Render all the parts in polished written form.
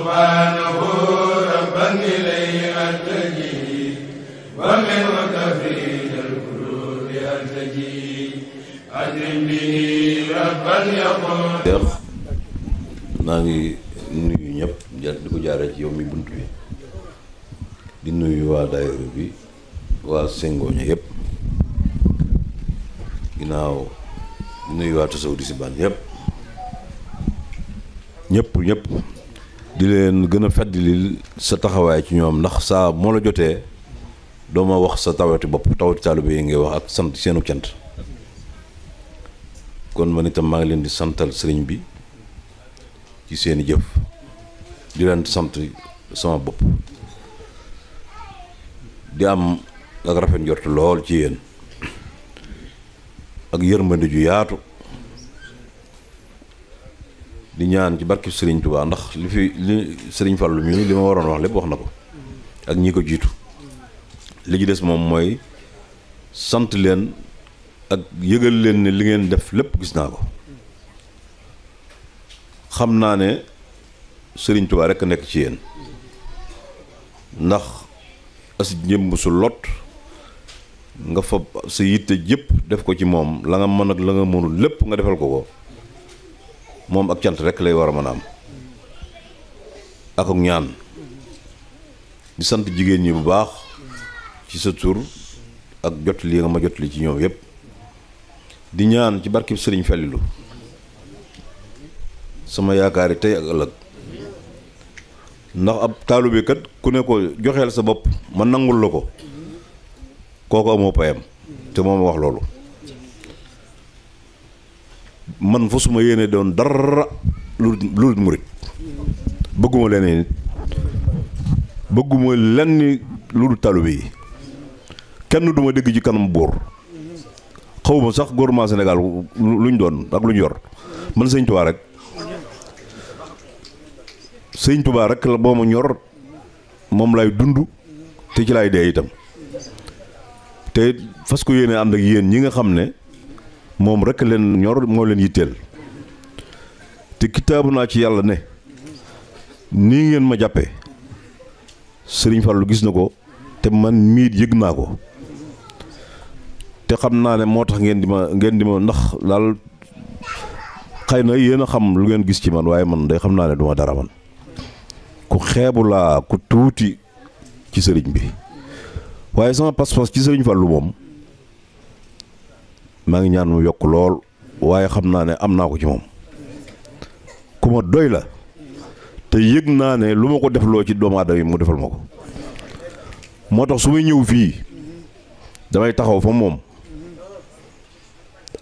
subhanahu rabban ilayhi artaji wa min tafrid al-qulubi artaji ajrim bihi rabban yaqul. maa ngi nuyu ñëpp di ko jaaree ci yow mi bunt bi di nuyu waa daayira bi waa Sengoña yëpp ginnaaw di nuyu waa Tasawu di si ban ñëpp di leen gën a feddali sa taxawaay ci ñoom ndax saa moo la jotee doo ma wax sa tawati bopp tawati taalibe yi ngay wax ak sant seenu cant kon man itam maa ngi leen di santal sëriñ bi ci seeni jëf di leen sant sama bopp di am ak rafet njort lool ci yéen ak yërmande ju yaatu di ñaan ci barki Sëriñ Tuubaa ndax li Sëriñ Fallu mi li ma waroon wax lépp wax na ko ak ñi ko jiitu li ci des moom mooy sant leen ak yëgal leen ne li ngeen def lépp gis naa ko xam naa ne Sëriñ Tuubaa rekk nekk ci yéen ndax as njëmb su lot nga fa sa yitte jëpp def ko ci moom la nga mën ak la nga mënul lépp nga defal ko moom ak cant rekk lay war a mën a am ak ñaan di sant jigéen ñi bu baax ci sa tur ak jot li nga ma jot li ci ñoom yépp di ñaan ci barkib Sëriñ Fallilu sama yaakaari tey ak ëllëg ndax ab taalibe kat ku ne ko joxeel sa bopp ma nangul la ko kooku amoo payam te moom wax loolu man fa suma yéene doon dara lu murit bëgguma leneen nit bëgguma lenn lu dul taalibe yi kenn duma dégg ci kanam buur xawma sax gouvernement Sénégal luñ doon ak luñ yor man Sëñ Tuubaa rek Sëñ Tuubaa rek la boo ma ñor moom lay dund te ci lay dee itam te fas ko yéene ànd ak yéen ñi nga xam ne moom rek leen ñor moo leen yitteel te kitaabu naa ci yàlla ne nii ngeen ma jàppee Sëriñ Fallu gis na ko te man miit yëg naa ko te xam naa ne moo tax ngeen di ma ndax daal xëy na yéen a xam lu ngeen gis ci man waaye man day xam naa ne duma dara man ku xeebu laa ku tuuti ci sëriñ bi waaye sama pas-pas ci Sëriñ Fallu moom maa ngi ñaan mu yokk lool waaye xam naa ne am naa ko ci moom ku ma doy la te yëg naa ne lu ma ko defloo ci doomu aadama yi mu defal ma ko moo tax su may ñëw fii damay taxaw fa moom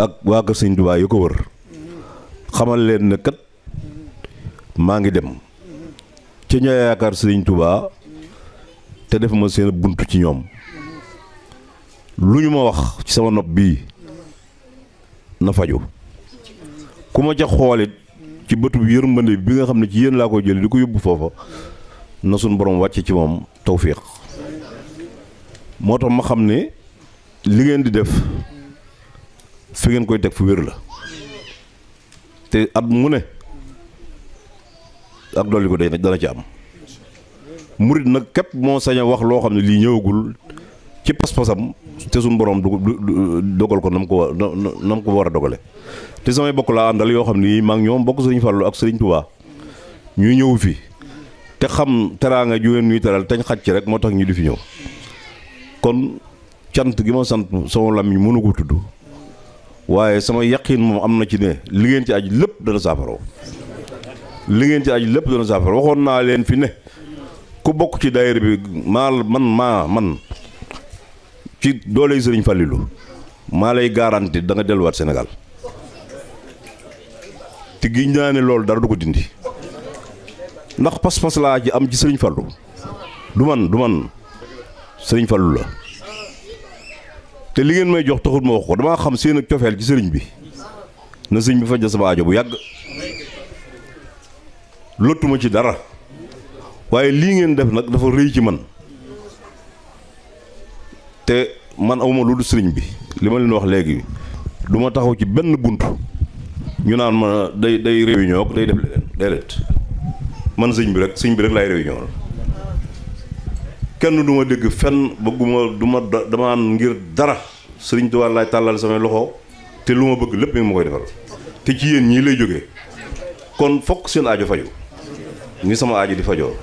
ak waa kër Sëñ Tuubaa yu ko wër xamal leen ne kat maa ngi dem ci ña yaakaar Sëriñ Tuubaa te def ma seen bunt ci ñoom lu ñu ma wax ci sama nopp bii na faju ku ma ca xoolit ci bëtu yërmande bi nga xam ne ci yéen laa koy jël di ko yóbbu foofa na suñ borom wàcce ci moom tawfiq moo tax ma xam ne li ngeen di def fi ngeen koy teg fu wér la te at mu ne ak dolli ko day dana ci am murit nag képp moo sañ a wax loo xam ne lii ñëwagul ci pas-pasam te suñu borom dogal ko nam ko war a dogale te samay bokk laa àndal yoo xam ne maa ngi ñoom bokk Sëriñ Fallu ak Sëriñ Tuubaa ñuy ñëw fi te xam teraanga ju ngeen ñuy teral teñ xaj ci rek moo tax ñu di fi ñëw kon cant gi ma sant sama làmmiñ mënu ko tudd waaye sama yaqin moom am na ci ne li ngeen ci aj lépp dana saafaroo li ngeen ci aj lépp dana saafaroo waxoon naa leen fi ne ku bokk ci daayira bi man ci dooley Sëriñ Fallilu maa lay garanti da nga delluwaat Sénégal te giñ naa ne loolu dara du ko dindi ndax pas-pas laa ci am ci Sëriñ Fallu du man Sëriñ Fallu la te li ngeen may jox taxul ma wax ko damaa xam seen ak cofeel ci sëriñ bi na sëriñ bi faj sama aajo bu yàgg lottuma ci dara waaye lii ngeen def nag dafa rëy ci man te man awma lu du sëriñ bi li ma leen wax léegi du ma taxaw ci benn bunt ñu naan ma day réunion day def leneen déedéet man sëñ bi rek laay réunion kenn du ma dégg fenn bëgguma du ma dama ngir dara sëriñ Tuubaa laay tàllal samay loxo te lu ma bëgg lépp mi ngi ma koy defal te ci yéen ñii lay jógee kon fokk seen aajo faju ni sama aajo di fajoo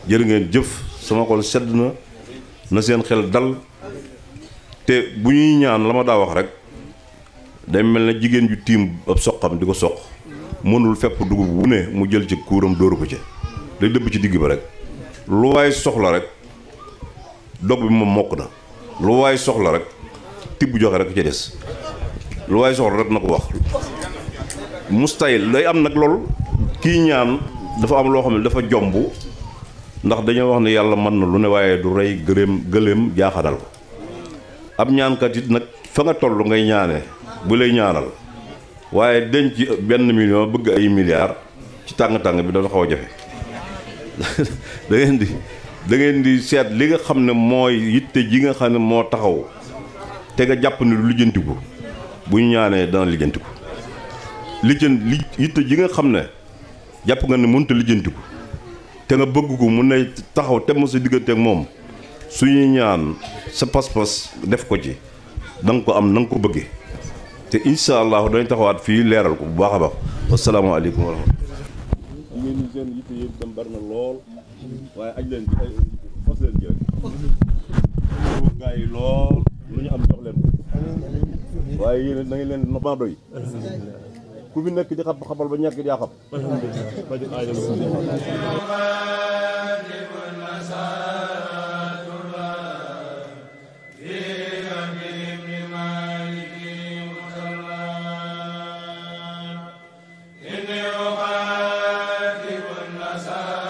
jërë ngeen jëf sama xol sedd na seen xel dal te bu ñuy ñaan la ma daa wax rek day mel ne jigéen ju tiim ab soqam di ko soq mënul fepp dugub bu ne mu jël ci kuuram dóoru ko ca day dëbb ci digg ba rek lu waay soxla rek dog bi moom mokk na lu waay soxla rek tibb joxe rek ca des lu waay soxla rek na ko wax mustahil day am nag lool kii ñaan dafa am loo xam ne dafa jomb ndax dañoo wax ne yàlla mën na lu ne waaye du rey gëléem jaaxanal ko ab ñaankat it nag fa nga toll ngay ñaane bu lay ñaanal waaye denc benn million bëgg ay milliards ci tàng-tàng bi dafa xaw a jafe da ngeen di seet li nga xam ne mooy yitte ji nga xam ne moo taxaw te nga jàpp ne lu lijjantiku bu ñu ñaanee dana lijjantiku yitte ji nga xam ne jàpp nga ne mënut a lijjantiku te nga bëgg ko mun na taxaw te mu sa diggante ak moom suñuy ñaan sa pas-pas def ko ci da nga ko am na nga ko bëggee te incha allahu dañ taxawaat fii leeral ko bu baax a baax wasalaamaaleykum wa rahmatulah. ngeen ñi seen yitte yëpp tam bari na lool waaye aj leen ci fas leen ji rek gaa yi lool lu ñu am jox leen ko waaye yéen da ngay leen nopaa doy ku fi nekk di xabal ba ñàkk yaa xam faju aajo Sa